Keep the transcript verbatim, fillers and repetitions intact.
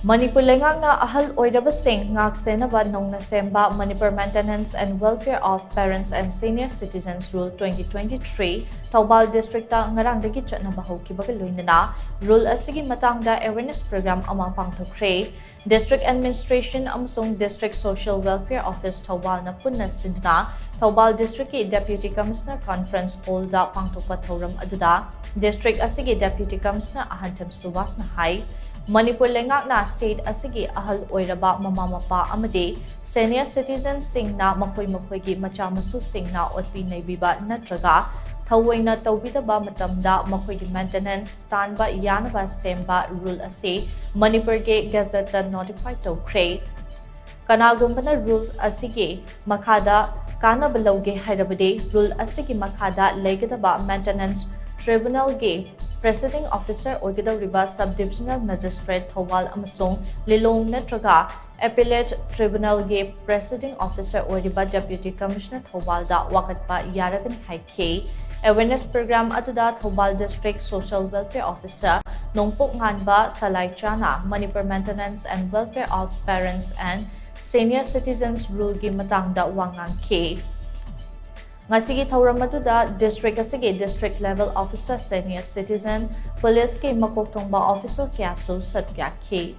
ꯃꯅꯤꯄꯨꯔ ꯂꯩꯉꯥꯛꯅ ꯑꯍꯜ ꯑꯣꯏꯔꯕꯁꯤꯡ ꯉꯥꯛꯁꯦꯟꯅꯕ ꯅꯧꯅ ꯁꯦꯝꯕ Manipur Maintenance and Welfare of Parents and Senior Citizens Rule twenty twenty-three Thoubal district ꯉꯔꯥꯡꯗꯒꯤ ꯆꯠꯅꯕ ꯍꯧꯈꯤꯕꯒ ꯂꯣꯏꯅꯅ rule ꯑꯁꯤꯒꯤ ꯃꯇꯥꯡꯗ awareness program ꯑꯃ ꯄꯥꯡꯊꯣꯛꯈ꯭ꯔꯦ꯫ District Administration ꯑꯃꯁꯨꯡ District Social Welfare Office ꯊꯧꯕꯥꯜꯅ ꯄꯨꯟꯅ ꯁꯤꯟꯗꯨꯅ ꯊꯧꯕꯥꯜ ꯗꯤꯁꯇ꯭ꯔꯤꯛꯀꯤ Deputy Commissioner Conference Hallꯗ ꯄꯥꯡꯊꯣꯛꯄ ꯊꯧꯔꯝ ꯑꯗꯨꯗ ꯗꯤꯁꯇ꯭ꯔꯤꯛ ꯑꯁꯤꯒꯤ Deputy Commissioner ꯑꯍꯟꯊꯦꯝ ꯁꯨꯕꯥꯁꯅ ꯍꯥꯏ, ꯃꯅꯤꯄꯨꯔ ꯂꯩꯉꯥꯛꯅ state ꯑꯁꯤꯒꯤ ꯑꯍꯜ ꯑꯣꯏꯔꯕ ꯃꯃꯥ ꯃꯄꯥ ꯑꯃꯗꯤ senior citizenꯁꯤꯡꯅ ꯃꯈꯣꯏ ꯃꯈꯣꯏꯒꯤ ꯃꯆꯥ ꯃꯁꯨꯁꯤꯡꯅ ꯑꯣꯠꯄꯤ ꯅꯩꯕꯤꯕ ꯅꯠꯇ꯭ꯔꯒ ꯊꯑꯣꯏꯅ ꯇꯧꯕꯤꯗꯕ ꯃꯇꯝꯗ ꯃꯈꯣꯏꯒꯤ maintenance ꯇꯥꯟꯕ ꯌꯥꯅꯕ ꯁꯦꯝꯕ rule ꯑꯁꯤ ꯃꯅꯤꯄꯨꯔꯒꯤ Gazetteꯇ notify ꯇꯧꯈ꯭ꯔꯦ꯫ ꯀꯅꯥꯒꯨꯝꯕꯅ rule ꯑꯁꯤꯒꯤ ꯃꯈꯥꯗ ꯀꯥꯟꯅꯕ ꯂꯧꯒꯦ ꯍꯥꯏꯔꯕꯗꯤ, rule ꯑꯁꯤꯒꯤ ꯃꯈꯥꯗ ꯂꯩꯒꯗꯕ Maintenance Tribunalꯒꯤ Presiding Officer ꯑꯣꯏꯒꯗꯧꯔꯤꯕ Sub Divisional Magistrate Thoubal ꯑꯃꯁꯨꯡ ꯂꯤꯂꯣꯡ ꯅꯠꯇ꯭ꯔꯒ Appellate Tribunalꯒꯤ Presiding Officer ꯑꯣꯏꯔꯤꯕ Deputy Commissioner ꯊꯧꯕꯥꯜꯗ ꯋꯥꯀꯠꯄ ꯌꯥꯔꯒꯅꯤ ꯍꯥꯏꯈꯤ꯫ Awareness program ꯑꯗꯨꯗ Thoubal District Social Welfare Officer ꯅꯣꯡꯄꯣꯛ ꯉꯥꯟꯕ ꯁꯂꯥꯏꯆꯥꯅ Manipur Maintenance and Welfare of Parents and Senior Citizens Ruleꯒꯤ ꯃꯇꯥꯡꯗ ꯋꯥ ꯉꯥꯡꯈꯤ꯫ ꯉꯁꯤꯒꯤ ꯊꯧꯔꯝ ꯑꯗꯨꯗ district ꯑꯁꯤꯒꯤ District Level Officer, Senior Citizen, Policeꯀꯤ ꯃꯀꯣꯛ ꯊꯣꯡꯕ official ꯀꯌꯥꯁꯨ ꯁꯔꯨꯛ ꯌꯥꯈꯤ꯫